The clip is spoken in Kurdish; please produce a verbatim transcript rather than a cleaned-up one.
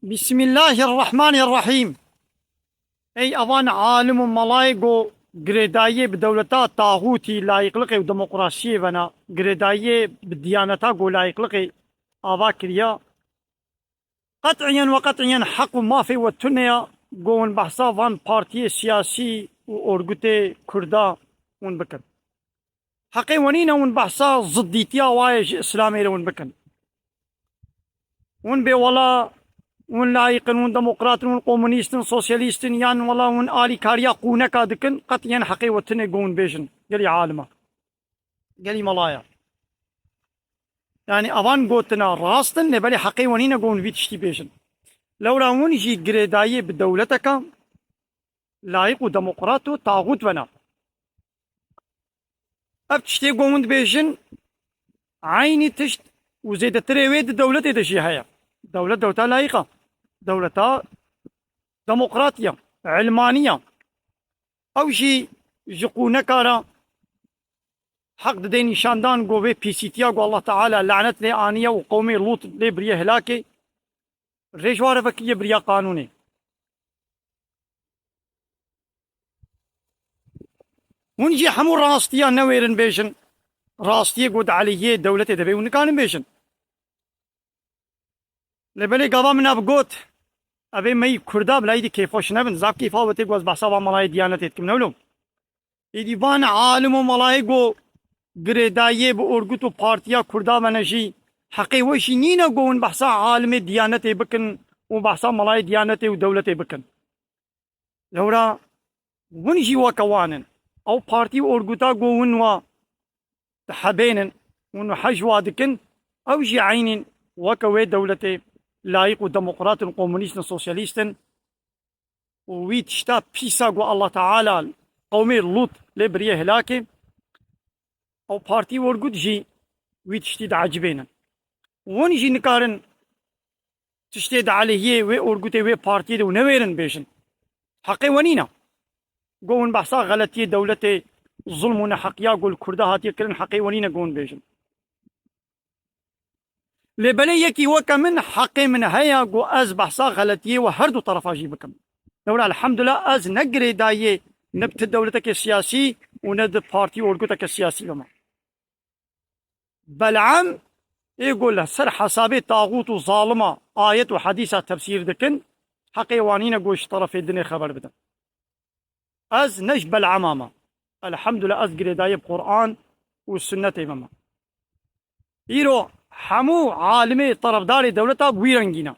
Bismillahirrahmanirrahîm. Ey evan alim û melayê go girêdayiyê bi dewleta taxûtî, layîqliqê û demokrasiyê vena, girêdayiyê bi diyaneta go layîqliqê ava kiriya, qet'iyen ve qet'iyen heq û mafê we tune ya go hûn behsa van partiyê siyasî û orgutê Kurda hûn bikin. Heqê we nîne hûn behsa ziddîtiya wayê ji Îslamê re hûn bikin. Hûn bê wela hûn layîq in, hûn demokrat in, hûn komunîst in, sosyalîst in, yan wela hûn alîkariya qûneka dikin, qet'iyen heqê we tune go hûn bêjin. Gelî alima. Gelî melaya. Yanî evan gotina rast in, lê belê heqê we nîne go hûn vî tiştî bêjin. Lewra hûn jî girêdayiyê bi dewleteka layîq û demokrat û taxût vena. Ev tiştê go hûn dibêjin, eynî tişt û zêdetirê wê di dewletê de jî heye. Dewlet dewleta layîq e. Dewleta demokrat ya, ilmanî ya. Ew jî ji qûneka re heq dide nîşandan go vê pîsîtiya go Allah Teala lanet lê aniye û qewmê Lût lê biriye hilakê, rê ji wa re vekiriye biriya qanûnê. Hûn jî hemû rastiya newêrin bêjin. Rastiyê go di aleyhê dewletê de bê hûn nikarin bêjin. Lê belê gava min ev got, ev ê me yî Kurda bila îdî kêfxweş nebin. Zaf kêfa we tê ku ez behsa van melayê Diyanetê dikim, ne wilo? Îdî van alim û melayê go girêdayiyê bi orgut û partiya Kurda vene jî, heqê we jî nîne go hûn behsa alimê Diyanetê bikin û behsa melayê Diyanetê û dewletê bikin. Lewra hûn jî weke wan in. Ew partî û orguta go hûn wa dihebênin, hûn hej wa dikin, ew jî eynîn weke wê dewletê layîq û demokrat in, komunîst in, sosyalîst in. Û wî tişta pîsa ku Allah Teala qewmê Lût lê biriye hilakê, ew partî û orgut jî wî tiştî diecibênin. Hûn jî nikarin tiştê di aleyhiyê wê orgutê, wê partiyê de û newêrin bêjin. Heqê we nîne. Go hûn behsa xeletiyê dewletê, zulm û neheqiya ku li Kurda hatiye kirin, heqê we nîne go hûn bêjin. Lê belê yekî weke min heqê min heye ku ez behsa xeletiyê we her du terefa jî bikim. Lewra elhamdulillah ez ne girêdayiyê ne bi ti dewleteke siyasî û ne di partî û orguteke siyasî bime. Bel'am ê ku li ser hesabê taxût û zalima ayet û hedîsa tefsîr dikin, heqê wan nîne ku ji terefê dinê xeber bidin. Ez ne ji Bel'ama me. Elhamdulillah ez girêdayê bi Quran û sunnetê me me. Îro hemû alimê terefdarê dewleta bi wî rengî ne.